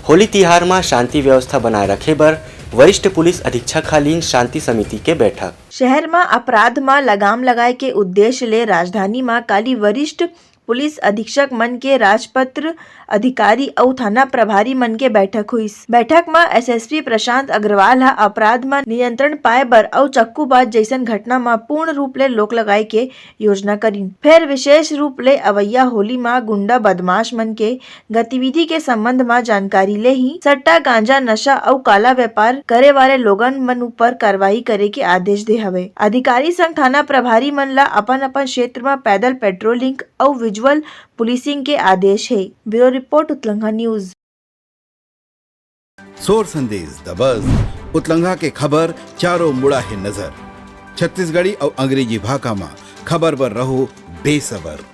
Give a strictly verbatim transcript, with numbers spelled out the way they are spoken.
होली तिहार म शांति व्यवस्था बनाए रखे बर वरिष्ठ पुलिस अधीक्षक ह लीन शांति समिति के बैठक। शहर म अपराध म लगाम लगाए के उद्देश्य ले राजधानी म काली वरिष्ठ पुलिस अधीक्षक मन के राजपत्र अधिकारी अउ थाना प्रभारी मन के बैठक हुइस। बैठक म एसएसपी प्रशांत अग्रवाल ह अपराध म नियंत्रण पाए बर अउ चक्कूबाज जइसन घटना म पूर्ण रूप ले रोक लगाए के योजना करिन। फेर विशेष रूप ले अवइया होली म गुंडा बदमाश मन के गतिविधि के संबंध म जानकारी लेही, सट्टा, गांजा, नशा अउ काला व्यापार करे वाले लोगन मन ऊपर कार्रवाई करे के आदेश दे हवे। अधिकारी संग थाना प्रभारी मन ला अपन-अपन क्षेत्र म पैदल पेट्रोलिंग अउ विजुअल पुलिसिंग के आदेश हे। Bureau report, Utlanga news. सोर संदेश दबस, उतलंगा के खबर चारों मुड़ा हे नजर। छत्तीसगढ़ी अउ अंग्रेजी भाखा म खबर बर रहो बेसबर।